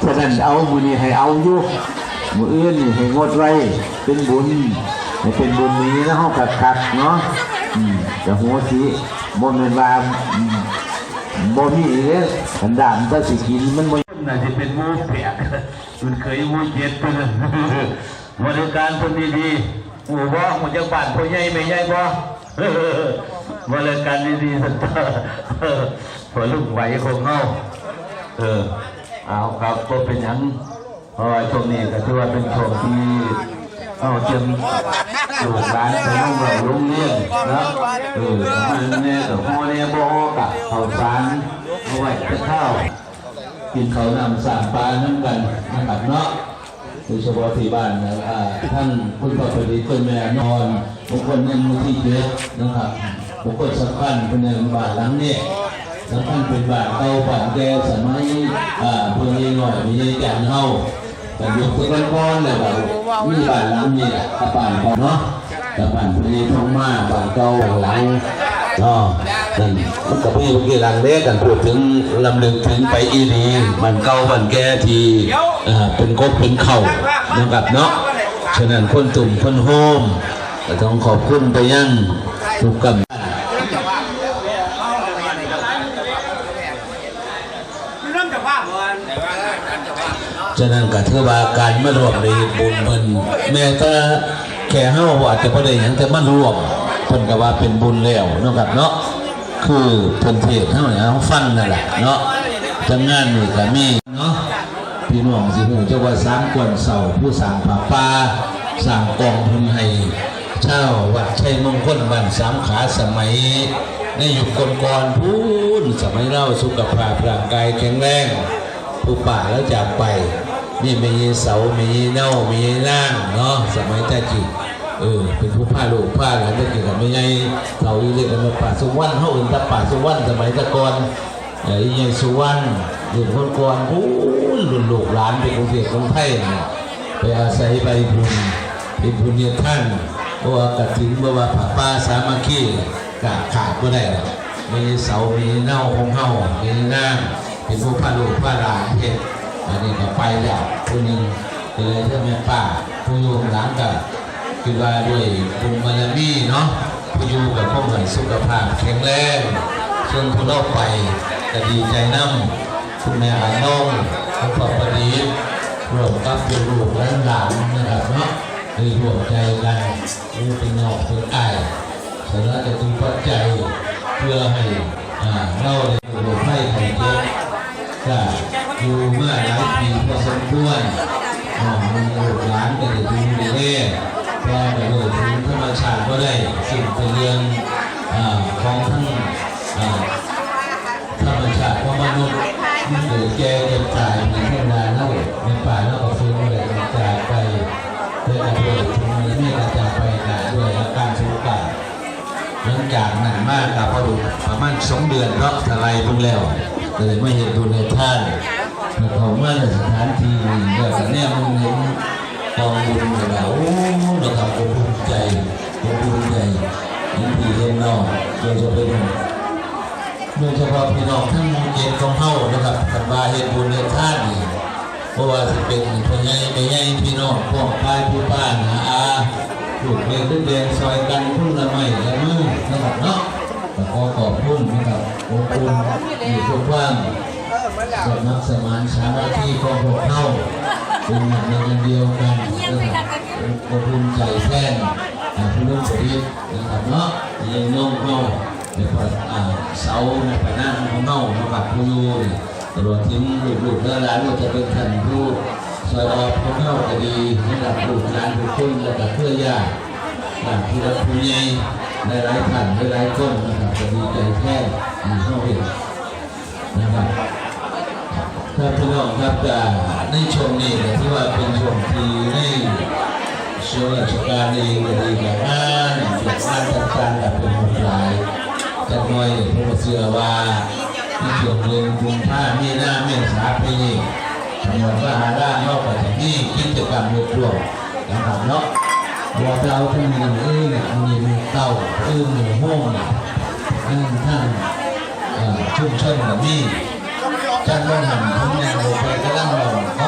ສະນັ້ນເອົາ ມື້ນີ້ໃຫ້ເອົາຢູ່ ມື້ອື່ນນີ້ໃຫ້ງົດໄວ້ ເປັນບຸນ ໃຫ້ເປັນບຸນນີ້ນະ ເຮົາກະຄັກເນາະ ອືມ ກະໂຫສິ ບໍ່ແມ່ນວ່າ ອືມ ບໍ່ມີເດ້ ຄັນດາມແຕ່ຊິກິນ ມັນບໍ່ ໜ້າຊິເປັນໝູແປດ ມັນເຄີຍໝູເຈັດພຸ້ນນະ ບໍລິການເພິ່ນດີໆ ຮູ້ບໍ່? ຮູ້ຈັກບ້ານພໍ່ໃຫຍ່ແມ່ໃຫຍ່ບໍ່? ບໍລິການດີໆ ຊັ້ນ ພໍ່ລຸງໄຫວຂອງເຮົາ ເອີ ເອົາຄັບ ບໍ່ເປັນຫຍັງ ເພາະວ່າຊ່ວງນີ້ກໍຖືວ່າເປັນຊ່ວງທີ່ເຮົາຕຽມລູກຫຼານໄປໂຮງເຮົາໂຮງຮຽນເນາະ ເອີ ແມ່ກໍພໍແດ່ບໍ່ພໍກໍເຂົ້າສານເອົາໄວ້ແຕ່ເຊົ້າ ກິນເຂົ້ານ້ຳສ້າງປານຳກັນນະຄັບເນາະ ໂດຍສະເພາະທີ່ບ້ານ ເອີ ທາງຄຸນພໍ່ປະດິດ ຄຸນແມ່ນອນ ບຸກຄົນໃນໝູ່ທີເຈັດນະຄັບ ບຸກຄົນສຳຄັນເພິ່ນໃນບ້ານຫຼັງນີ້ ສຳຄັນເປັນບ້ານເກົ່າບ້ານແກ່ສະໄໝ ເອີ ພໍ່ໃຫຍ່ນ້ອຍ ແມ່ໃຫຍ່ຈັນເຮົາ ກັນຢູ່ແຕ່ກ່ອນແລ້ວກໍມີບ້ານຫຼັງນີ້ແຫຼະ ກັບບ້ານເກົ່າເນາະ ກັບບ້ານພໍ່ໃຫຍ່ທອງມາ ບ້ານເກົ່າຫຼັງເນາະ ນັ້ນມັນກໍມີບໍ່ກີ່ຫຼັງເດ້ ຄັນພູດເຖິງລຳລຶກເຖິງໄປອີ່ຫຼີ ບ້ານເກົ່າບ້ານແກ່ທີ່ ເອີ ເປັນກົກເປັນເຄົ້າເນາະຄັບເນາະ ສະນັ້ນຄົນຕຸ້ມຄົນໂຮມ ກໍຕ້ອງຂອບຄຸນໄປຍັງທຸກກຳ ສະນັ້ນກໍຖືວ່າການມາຮ່ວມໄດ້ເຮັດບຸນເພິ່ນ ແມ້ແຕ່ແຄ່ເຮົາອາດຈະບໍ່ໄດ້ຫຍັງ ແຕ່ມາຮ່ວມ ເພິ່ນກໍວ່າເປັນບຸນແລ້ວເນາະຄັບເນາະ ຄືເພິ່ນເທດເຮົາໃຫ້ເຮົາຟັງນັ້ນແຫຼະເນາະ ຈັງງານນີ້ກໍມີເນາະ ພີ່ນ້ອງຊິຮູ້ຈັກວ່າສາມກ່ອນເຊົ້າ ຜູ້ສ້າງຜ້າປ່າ ສ້າງກອງທຶນໃຫ້ ຊາວວັດໄຊມົງຄົນບ້ານສາມຂາ ສະໄໝໃນຍຸກກ່ອນໆພຸ້ນ ສະໄໝລາວສຸຂະພາບຮ່າງກາຍແຂງແຮງ ຜູ້ປ້າລະຈາກໄປ ມີແມ່ໃຫຍ່ເສົາ ແມ່ໃຫຍ່ເນົາ ແມ່ໃຫຍ່ນາງເນາະ ສະໄໝແຕ່ກີ້ ເອີ ເປັນຜູ້ພາລູກພາຫຼານ ແຕ່ກີ້ກໍແມ່ໃຫຍ່ເຖົ້າອີ່ເລັກ ແມ່ປ້າສຸວັນ ເຮົາເອີ້ນແຕ່ປ້າສຸວັນ ສະໄໝແຕ່ກ່ອນ ເອີ ອີ່ໃຫຍ່ສຸວັນ ລຸ້ນກ່ອນໆພຸ້ນ ລຸ້ນລູກຫຼານໄປກຸງເທບກຸງໄທນະ ໄປອາໄສໃບບຸນ ເຮັດບຸນເຮັດທານ ບໍ່ວ່າກະຖິນ ບໍ່ວ່າຜ້າປ່າສາມັກຄີ ກະຂາດບໍ່ໄດ້ດອກ ມີເສົາມີເນົາຂອງເຮົາ ມີນາງ ເປັນຜູ້ພາລູກພາຫຼານເຮັດ ອັນນີ້ກໍໄປແລ້ວຜູ້ໜຶ່ງ ກໍເລີຍເທື່ອແມ່ປ້າ ຜູ້ຢູ່ຂ້າງຫຼັງກໍ ຄິດວ່າດ້ວຍບຸນບາລະມີເນາະ ຜູ້ຢູ່ກໍຄົງໃຫ້ສຸຂະພາບແຂງແຮງ ສ່ວນຜູ້ລາວໄປກໍດີໃຈນຳ ຄຸນແມ່ອານອງ ຄຸນພໍ່ປະດິດ ຮ່ວມກັບລູກໆຫຼານໆນະຄັບເນາະ ໄດ້ຮ່ວມໃຈກັນ ເປັນນ້ອງເປັນອ້າຍ ສາລະຈະຕຸປັດໄຈ ເພື່ອໃຫ້ ອາ ລາວໄດ້ໂລກໄພໄຂ້ເຈັບ ກະຢູ່ມາຫຼາຍປີພໍສົມຄວນ ອາ ລູກຫຼານກໍໄດ້ດູໄດ້ແລ ແຕ່ກໍເວົ້າເຖິງທຳມະຊາດບໍ່ໄດ້ ຊຶ່ງເປັນເລື່ອງ ອາ ຂອງທັງ ອາ ທຳມະຊາດຂອງມະນຸດ ມັນເກີດແກ່ເຈັບຕາຍ ເປັນທຳມະດາເນາະ ແມ່ນປ່າເນາະ ກໍເຊິ່ງບໍ່ໄດ້ຈາກໄປ ແຕ່ກໍເຖິງມີການຈາກໄປກໍດ້ວຍອາການໂສກາ ຫຼັງຈາກນັ້ນມາກໍພໍປະມານສອງເດືອນເນາະ ຖ້າໄລ່ເບິ່ງແລ້ວ ກໍໄດ້ມາເຮັດບຸນເຮັດທານ ເຂົ້າມາໃນສະຖານທີ່ນີ້ ແລ້ວກໍແນມເບິ່ງເຫັນກອງບຸນ ກໍວ່າ ໂອ້ ເນາະ ກໍພູມໃຈ ກໍພູມໃຈ ເຫັນພີ່ເຫັນນ້ອງ ໂດຍສະເພາະ ໂດຍສະເພາະພີ່ນ້ອງທັງໝູ່ເຈັດຂອງເຮົານະຄັບ ຄັນວ່າເຮັດບຸນເຮັດທານນີ້ ບໍ່ວ່າຊິເປັນພໍ່ໃຫຍ່ແມ່ໃຫຍ່ ພີ່ນ້ອງປ້ອງປາຍ ຜູ້ປ້າ ນ້າອາ ລູກເລັກເດັກແດງ ຊ່ອຍກັນຄົນລະໄມ້ລະມືນະຄັບເນາະ ກໍຂໍຂອບຄຸນນະຄັບ ອົບອຸ່ນ ມີຄວາມສະໝັກສະໝານສາມັກຄີຂອງພວກເຮົາ ເປັນໜຶ່ງອັນດຽວກັນນະຄັບ ກໍພູມໃຈແທນ ອາ ຜູ້ລົງປະດິດນະຄັບເນາະ ຍາຍນົງເຮົາ ແລະ ອາ ເສົາໃນພະນາຂອງເຮົາເນາະ ກັບຜູ້ຢູ່ນີ້ ຕະຫຼອດເຖິງລູກໆຫຼານໆ ບໍ່ວ່າຈະເປັນທ່ານຜູ້ຊ່ອຍອອກຂອງເຮົາກໍດີ ໃນລະດັບລູກຫຼານທຸກຄົນ ແລະ ກໍເຄືອຍາດ ຍາດຜູ້ຫຼັກຜູ້ໃຫຍ່ ຫຼາຍໆທ່ານ ຫຼາຍໆຄົນນະຄັບ ກໍດີໃຈແທນທີ່ເຮົາເຫັນນະຄັບ. ຄັບ ພີ່ນ້ອງຄັບ ກະໃນຊ່ວງນີ້ກໍຖືວ່າເປັນຊ່ວງທີ່ໃນສ່ວນລາຊະການເອງກໍດີ ກະງານວຽກງານຕ່າງໆກໍເປັນຫຼາຍຈັກໜ້ອຍ ເພາະວ່າເຊື່ອວ່າ ໃນຊ່ວງເດືອນກຸມພາ ມີນາ ເມສາປີນີ້ ທາງວັດວາອາຣາມເຮົາກໍຈະມີກິດຈະກຳຮວບຮວມນະຄັບເນາະ ວ່າເຈົ້າທັງມື້ອື່ນ ມື້ນີ້ມື້ເຊົ້າ ມື້ອື່ນມື້ໂຮງ ທາງ ເອີ ຊຸມຊົນກໍມີ ຈັນວັນຫັ້ນ ຜົນງານໂອໄປກຳລັງເວົ້າ ເຂົາ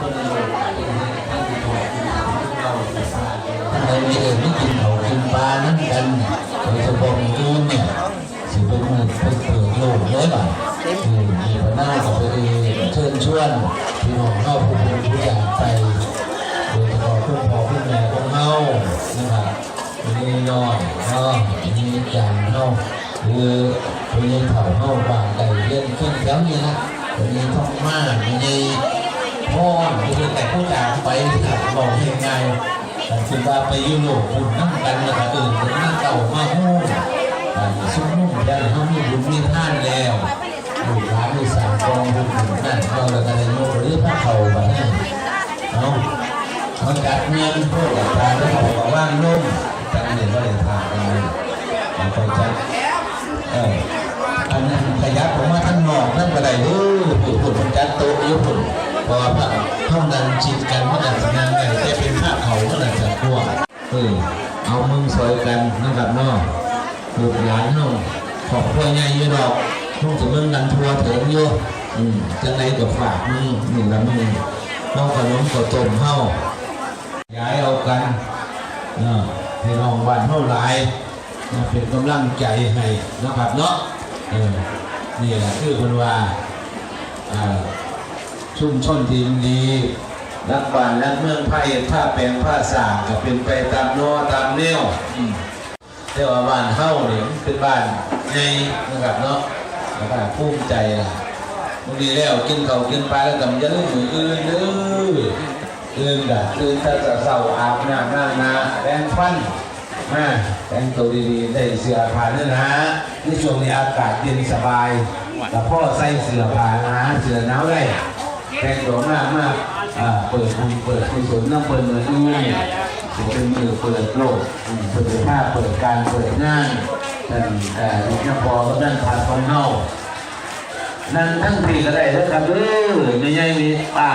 ຄົນໃນໂລກ ເປັນເຮັດໃຫ້ເຮົາ ເຮົາມີເອີ່ນມີກິນເຂົ້າກິນປານຳກັນ ໂດຍສະເພາະມື້ອື່ນນີ້ ຊິເປັນມື້ເປີດ ເປີດໂລກເລີຍບາດ ເອີ ມີພະນາກໍໄປເຊີນຊວນພີ່ນ້ອງເຮົາຜູ້ເປັນຜູ້ຈາກໄປ ໂດຍສະເພາະຄຸນພໍ່ຄຸນແມ່ຂອງເຮົານະຄັບ ຜູ້ໃຫຍ່ນ້ອຍເນາະ ຜູ້ໃຫຍ່ຈັນເຮົາ ຫຼືຜູ້ໃຫຍ່ເຖົ້າເຮົາ ບ້ານໃກ້ເຮືອນຄຽງແຖວນີ້ລະ ຜູ້ໃຫຍ່ທອງມາ ຜູ້ໃຫຍ່ພອນ ຜູ້ເພິ່ນໄດ້ຜູ້ຈາກໄປ ເວົ້າງ່າຍໆ ຄັນຄິດວ່າໄປຢູ່ໂລກພຸ້ນນຳກັນ ແລ້ວກໍເອີ້ນເພິ່ນມາເຕົ້າມາໂຮມ ອ່າ ຊຸມນຸມກັນ ເຮົາມີບຸນມີທານແລ້ວ ລູກຫຼານໄດ້ສ້າງກອງບຸນນັ້ນ ເວົ້າແລ້ວກໍໄດ້ຍົກ ຫຼືພາເຂົ້າບັດນີ້ ເອົາ ເຮົາຈັດເງິນ ພວກອາຈານເຂົາກໍວາງລົງ ຈັດເງິນບໍ່ໄດ້ຖ້າກັນເລີຍ ເອົາໄປຈັດ ເອີ ອັນນັ້ນຂະຫຍັບອອກມາທາງນອກນຳກໍໄດ້ເດີ ພຸ້ນ ພຸ້ນ ເພິ່ນຈັດໂຕະຢູ່ພຸ້ນ ເພາະວ່າພະເຮົານັ່ງຊິດກັນ ມັນອາດຊິນັ່ງໄດ້ ແຕ່ເປັນພາເຂົ້າມັນອາດຈະກວ້າງ ເອີ ເອົາເບິ່ງຊ່ອຍກັນນະຄັບເນາະ ລູກຫຼານເຮົາ ຄອບຄົວໃຫຍ່ຢູ່ດອກ ຄົງຊິເບິ່ງກັນທົ່ວເຖິງຢູ່ ອືມ ຈັ່ງໃດກໍຝາກມື້ນີ້ລະມື້ ເອົາຂະໜົມເຂົ້າຕົ້ມເຮົາ ຢາຍເອົາກັນເນາະ ພີ່ນ້ອງບ້ານເຮົາຫຼາຍ ເປັນກຳລັງໃຈໃຫ້ນະຄັບເນາະ ເອີ ນີ້ລະຄືເພິ່ນວ່າ ເອີ ຊຸມຊົນທີ່ດີ ຫຼັກບ້ານຫຼັກເມືອງ ພາເຮັດພາແປງພາສ້າງ ກໍເປັນໄປຕາມນໍຕາມແນວ ອືມ ແຕ່ວ່າບ້ານເຮົານີ້ມັນເປັນບ້ານໃຫຍ່ນະຄັບເນາະ ແລ້ວກໍພູມໃຈຫຼາຍ ມື້ນີ້ແລ້ວກິນເຂົ້າກິນປາແລ້ວກໍຢ່າລືມມື້ອື່ນເດີ ອື່ນກໍຕື່ນແຕ່ເຊົ້າ ອາບນ້ຳລ້າງໜ້າແປງຟັນ ມາແຕ່ງໂຕດີໆ ໄດ້ເສື້ອຜ້າໜາໆ ໃນຊ່ວງນີ້ອາກາດເຢັນສະບາຍ ກໍພໍໃສ່ເສື້ອຜ້າໜາເສື້ອໜາວໄດ້ ແຕ່ງຕົວມາ ມາ ເອີ ເປີດບຸນເປີດກຸສົນນຳເພິ່ນມື້ອື່ນ ຊິເປັນມື້ເປີດໂລກ ເພິ່ນຊິພາເປີດການເປີດງານ ທ່ານ ເອີ ຫຼວງພໍ່ກຳນັນພະຂອງເຮົາ ນັ່ງທັງພີ້ກໍໄດ້ເດີຄັບເດີ ແມ່ໃຫຍ່ນີ້ປ້າ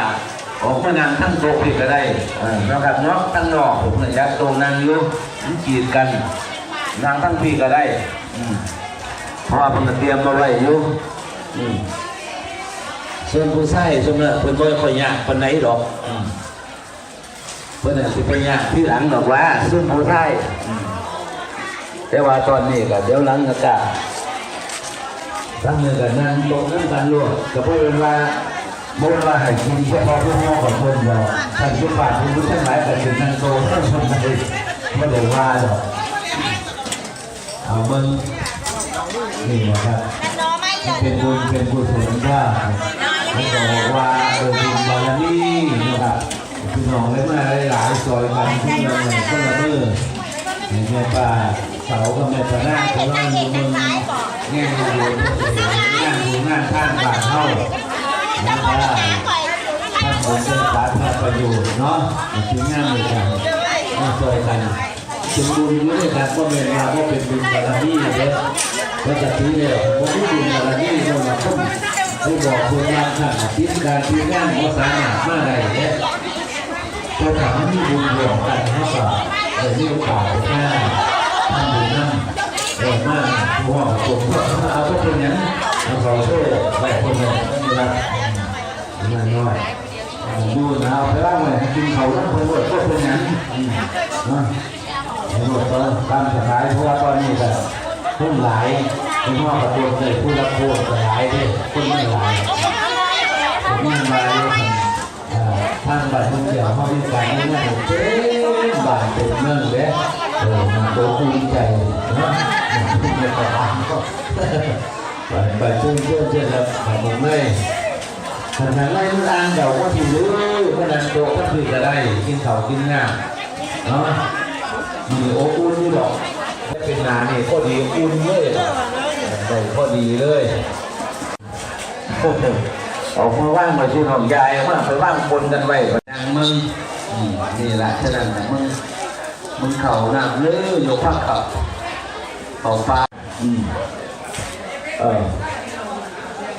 ອອກມານັ່ງທັງໂຕະພີ້ກໍໄດ້ ເອີ ເນາະຄັບເນາະ ທາງນອກເພິ່ນຈັດໂຕະນັ່ງຢູ່ ມັນກີດກັນ ນັ່ງທັງພີ້ກໍໄດ້ ອືມ ເພາະວ່າເພິ່ນກໍຕຽມມາໄວ້ຢູ່ ອືມ ສ່ວນຜູ້ຊາຍ ສ່ວນມາກເພິ່ນບໍ່ຄ່ອຍຍາກປານໃດດອກ ອືມ ເພິ່ນອາດຊິໄປຍາກທີຫຼັງດອກວ່າ ຊຸມຜູ້ຊາຍ ອືມ ແຕ່ວ່າຕອນນີ້ກໍດຽວຫຼັງກໍ ທັງເມືອງກໍນັ່ງໂຕະນຳກັນໂລດ ກໍບໍ່ແມ່ນວ່າ ບໍ່ແມ່ນວ່າໃຫ້ກິນສະເພາະຜູ້ເຮົາຂອງເພິ່ນດອກ ທ່ານສຸພາບບຸລຸດທັງຫຼາຍກໍຊິນັ່ງໂຕະນຳກັນໄດ້ ບໍ່ໄດ້ວ່າດອກ ເອົາເບິ່ງ ນີ້ນະຄັບ ເປັນບຸນເປັນກຸສົນວ່າ ເພິ່ນກໍບອກວ່າ ເອີ ບຸນບາລະມີນະຄັບ ພີ່ນ້ອງເລີຍມາຫຼາຍໆ ຊ່ອຍກັນຄົນລະໄມ້ຄົນລະມື ໃຫ້ແມ່ປ້າເສົາກັບແມ່ປ້ານາງ ເພິ່ນລອງຢູ່ເບິ່ງແນວຢູ່ ເພິ່ນຊິເຮັດງານບຸນງານທານບ້ານເຮົານະຄັບ ທຳບຸນເປັນສາທາລະນະປະໂຫຍດເນາະ ໃຫ້ທີມງານນີ້ກໍມາຊ່ອຍກັນ ເປັນບຸນຢູ່ເດ້ຄັບ ບໍ່ແມ່ນວ່າບໍ່ເປັນບຸນບາລະມີເດ້ ປົກກະຕິແລ້ວບໍ່ມີບຸນບາລະມີ ເພາະວ່າຄົນ ຜູ້ບອກເພິ່ນວ່າ ຄັນຕິດການຕິດງານບໍ່ສາມາດມາໄດ້ເດ້. ແຕ່ຖ້າມັນມີບຸນຮ່ວມກັນ ເຮົາກໍໄດ້ມີໂອກາດໄປຫາທຳບຸນນຳ ເອີ ມາຮ່ວມສົມທົບ ເອົາເພິ່ນຫຍັງ ເອົາເຂົ້າໂຊໄວ້ເພິ່ນເນາະ ມັນມີລະ ອືມ ນ້ອຍໆ ຢູ່ນະ ເອົາໄປວາງໄວ້ໃຫ້ກິນເຂົ້ານຳເພິ່ນໂລດ ເພິ່ນຫຍັງ ອືມ ເນາະ. ໃຫ້ໂລດຕາມສະບາຍ ເພາະວ່າຕອນນີ້ກໍຄົນຫຼາຍ ເປັນຮອດກະຕົນໄດ້ ຜູ້ຮັບໂທດກໍຫຼາຍເດ້ ຄົນມັນຫຼາຍ ຄົນມັນຫຼາຍ ເອີ ທາງບ້ານເມືອງແກ້ວເຮົາມີການມີງານເຕັມບ້ານເຕັມເມືອງເດ້ ເອີ ໜ້າຕົກພູມໃຈເນາະ ເປັນລັດຖະບານ ໄປ ໄປເຊີນ ເຊີນ ເຊີນ ແລ້ວໄປໝົດເລີຍ. ຄັນທາງໃນມັນອ່ານເດົາບໍ່ຖືກເດີ ມານັ່ງໂຕະກັນພີ້ກໍໄດ້ ກິນເຂົ້າກິນນ້ຳເນາະ ມີອົບອຸ່ນຢູ່ດອກ ແຕ່ເປັນໜ້ານີ້ພໍດີອຸ່ນເລີຍ ໄດ້ພໍດີເລີຍ ເອົາມາວາງໄວ້ທີ່ນ້ອງຍາຍ ເອົາມາໄປວາງປົນກັນໄວ້ ນາງເມືອງ ອືມ ນີ້ລະ ສະນັ້ນນະ ເມືອງ ເມືອງເຂົ້ານ້ຳເລີຍ ຍົກພາເຂົ້າ ເຂົ້າປ່າ ອືມ ເອີ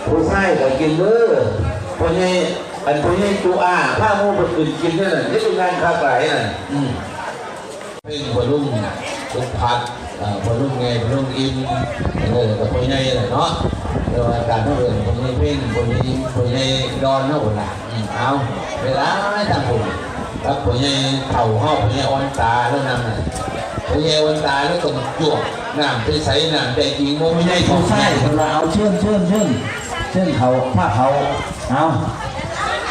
ຜູ້ຊາຍກໍກິນເດີ ພໍ່ໃຫຍ່ ອັນພໍ່ໃຫຍ່ຕຸອາ ພາໝູ່ເພິ່ນຂຶ້ນກິນແນວນັ້ນ ຢ່າໄປນັ່ງຄັກຫຼາຍນັ້ນ ອືມ ເພິ່ນພໍ່ລຸງ ລຸງພັດ ເອີ ພໍ່ລຸງໃຫຍ່ ພໍ່ລຸງອີ່ມ ເອີ ກັບພໍ່ໃຫຍ່ແຫຼະເນາະ ແຕ່ວ່າການເຮົາເອີ້ນ ພໍ່ໃຫຍ່ເພັງ ພໍ່ໃຫຍ່ອີ່ມ ພໍ່ໃຫຍ່ດອນເຮົາພຸ້ນລະ ອືມ ເອົາ ເວລາທາງພຸ້ນ ກັບພໍ່ໃຫຍ່ເຖົ້າເຮົາ ພໍ່ໃຫຍ່ອ່ອນຕາເຮົານຳນະ ພໍ່ໃຫຍ່ອ່ອນຕາເຮົາກໍຈວກ ນ້ຳໃສໆ ນ້ຳແທ້ຈິງ ບໍ່ມີໃນ ຜູ້ຊາຍເພິ່ນວ່າ ເອົາ ເຊີນ ເຊີນ ເຊີນ ເຊີນເຂົ້າ ພາເຂົ້າ ເອົາ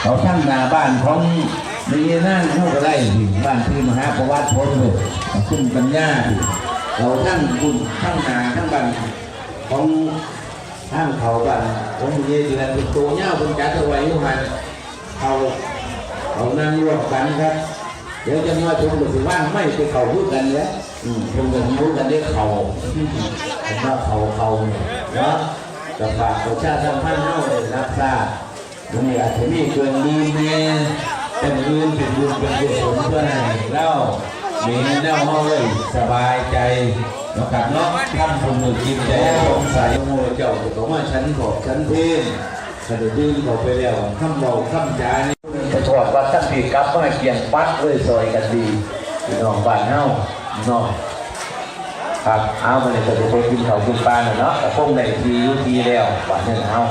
ເຂົ້າທາງໜ້າບ້ານຂອງແມ່ຍານາງເຮົາກໍໄດ້ ບ້ານທີ່ມະຫາປະຫວັດຜົນພຸ້ນ ຄຸນປັນຍາພຸ້ນ ເຂົ້າທາງບຸນ ທາງໜ້າ ທາງບ້ານຂອງ ທາງເຂົ້າບ້ານຂອງແມ່ຍາຍເດືອນ ເປັນໂຕຍາວ ເພິ່ນຈັດເອົາໄວ້ຢູ່ຫັ້ນ ເຂົ້າ ເຂົ້ານັ່ງຮ່ວມກັນຄັບ ດຽວຈັກໜ້ອຍເພິ່ນກໍຊິວາງໄມ້ໄປເຂົ້າຄືກັນແຫຼະ ອືມ ເພິ່ນກໍຫິວກັນເດ້ເຂົ້າ ເພິ່ນວ່າເຂົ້າ ເຂົ້າເນາະ ກໍຝາກປະຊາສຳພັນເຮົາໄດ້ຮັບຊາບ ມື້ນີ້ອາດຈະມີເຄື່ອງດື່ມແດ່ ເປັນອື່ນເປັນບຸນເປັນກຸສົນ ເພື່ອໃຫ້ລາວ ແມ່ເຮົາໄດ້ສະບາຍໃຈເນາະຄັບເນາະ ທຳບຸນມື້ກິນໃຈສົງໄສ ໝູ່ເຈົ້າກໍຕ້ອງມາສັນຂອບສັນເພນ ຄັນໄດ້ດື່ມເຂົ້າໄປແລ້ວ ຄຳເວົ້າຄຳຈານີ້ ໄປທອດວັດທັງພີ້ ກັບມາກ້ຽງປັດເລີຍ ຊ່ອຍກັນດີ ພີ່ນ້ອງບ້ານເຮົາເນາະ ຄັບ ເອົາ ມື້ນີ້ກໍໄດ້ໄປກິນເຂົ້າກິນປາແລ້ວເນາະ ກໍຄົງໄດ້ທີ່ຢູ່ທີ່ແລ້ວ ບາດນີ້ເຮົາ